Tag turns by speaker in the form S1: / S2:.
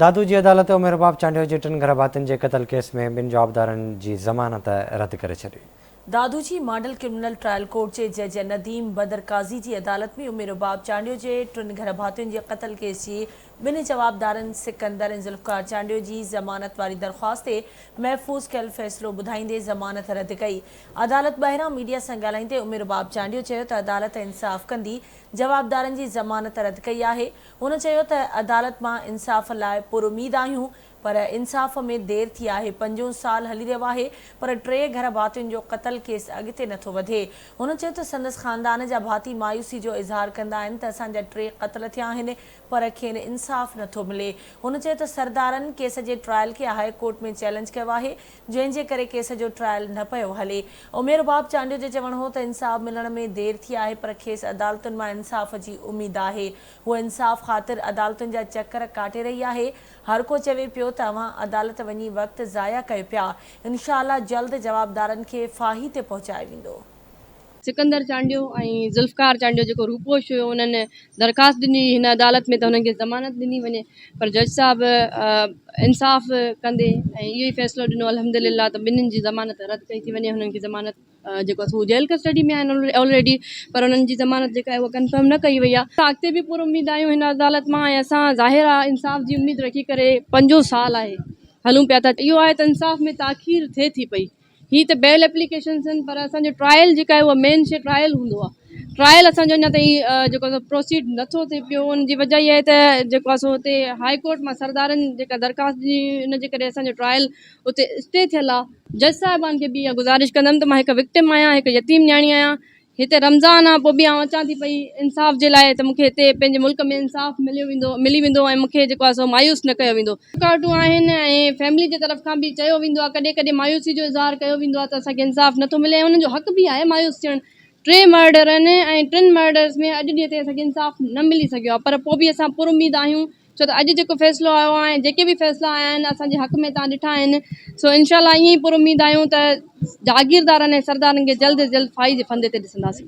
S1: دادو جي عدالت عمر رباب چانڊيو جي ٽن گهرڀاتين جي قتل ڪيس ۾ ٻن جوابدارن جي ضمانت رد ڪري ڇڏي.
S2: دادو جي ماڊل ڪرمنل ٽرائل ڪورٽ جي جج نديم بدر قاضي جي عدالت ۾ عمر رباب چانڊيو جي ٽن گهرڀاتين جي قتل ڪيس جي ٻن جوابدارن سڪندر ۽ ذوالفقار چانڊيو جي ضمانت واري درخواست تي محفوظ ڪيل فيصلو ٻڌائيندي ضمانت رد ڪئي. عدالت ٻاهران ميڊيا سان ڳالهائيندي عمر رباب چانڊيو چيو ته عدالت انصاف ڪندي جوابدارن جي ضمانت رد ڪئي آهي. هن چيو ته عدالت مان انصاف لاء پراميد آهيون پر انصاف ۾ دير ٿي آهي، پنجون سال هلي رهيو آهي پر ٽي گهر ڀاتين جو قتل ڪيس اڳتي نٿو وڌي. هن چيو ته سندس خاندان جا ڀاتي مايوسي جو اظهار ڪندا آهن ته اسان جا ٽي قتل ٿيا آهن پر کين انصاف نٿو ملي. هن چيو ته سردارن ڪيس جي ٽرائل کي هاء ڪورٽ ۾ چئلينج ڪيو آهي جنهن جي ڪري ڪيس جو ٽرائل نه پيو هلي. عمير رباب چانڊيو جو چوڻ هو ته انصاف ملڻ ۾ دير ٿي آهي پر کيس عدالتن مان انصاف جي اميد آهي. هوء انصاف خاطر عدالتن جا چڪر ڪاٽي رهي آهي. هر ڪو چوي پيو ته اوهان عدالت وڃي وقت ضايع ڪيو پيا. انشاء الله جلد جوابدارن کي ڦاهي تي پهچايو ويندو.
S3: سڪندر چانڊيو ۽ ذوالفقار چانڊيو جيڪو روپوش هيو انهن درخواست ڏني هئي هن عدالت ۾ ته هنن کي ضمانت ڏني وڃي پر جج صاحب انصاف ڪندي ۽ اهو ئي فيصلو ڏنو الحمدلله ته ٻنهين جي ضمانت رد ڪئي ٿي وڃي هنن کي ضمانت جيڪو آهي سو جيل ڪسٽڊي ۾ آهن آلريڊي پر انهن جي ضمانت جيڪا آهي اها ڪنفرم نه ڪئي وئي آهي. اسان اڳتي به پر اميد آهيون هن عدالت مان ۽ اسان ظاهر آهي انصاف جي اميد رکي ڪري پنجون سال آهي هلون پيا ٿا اهو آهي ته انصاف ۾ تاخير ٿئي ٿي پئي هي ته بيل ايپليڪيشنس آهن پر اسان جو ٽرائل جيڪا آهي اها مين شي ٽرائل هوندو آهي ٽرائل اسان جو اڃا تائين جيڪو آهي سو پروسيڊ نٿو ٿئي پيو ان جي وجه اها آهي ته جيڪو آهي سو هتي هاء ڪورٽ مان سردارن جيڪا درخواست ڏني هئي ان جي ڪري اسان جو ٽرائل اتي اسٽي ٿيل آ. جج صاحبان کي به اها گذارش ڪندم ته مان هڪ وڪٽم آهيان هڪ يتيم نياڻي آهيان هتي رمضان آ پوء به آئون اچان ٿي پئي انصاف جي لاء ته مونکي هتي پنهنجي ملڪ ۾ انصاف مليو ويندو ملي ويندو ۽ مونکي جيڪو آ سو مايوس نه ڪيو ويندو. رڪاوٽون آهن ۽ فيملي جي طرف کان به چيو ويندو آ ڪڏهن ڪڏهن مايوسي جو اظهار ڪيو ويندو آ ته اسان کي انصاف نٿو ملي ۽ انهن جو حق به آهي مايوس ٿيڻ ٽي مرڊر آهن ۽ ٽن مرڊرز ۾ اڄ ڏينهن تائين اسان کي انصاف نه ملي سگهيو آ پر پوء به اسان پر اميد آهيون ڇو ته اڄ جيڪو فيصلو آيو آهي ۽ جيڪي به فيصلا آيا آهن اسان جي حق ۾ توهان ڏٺا آهن سو انشاء الله ائين ئي پر اميد آهيون ته جاگيردارن ۽ سردارن کي جلد از جلد ڦاهي جي ڦندي تي ڏسنداسين.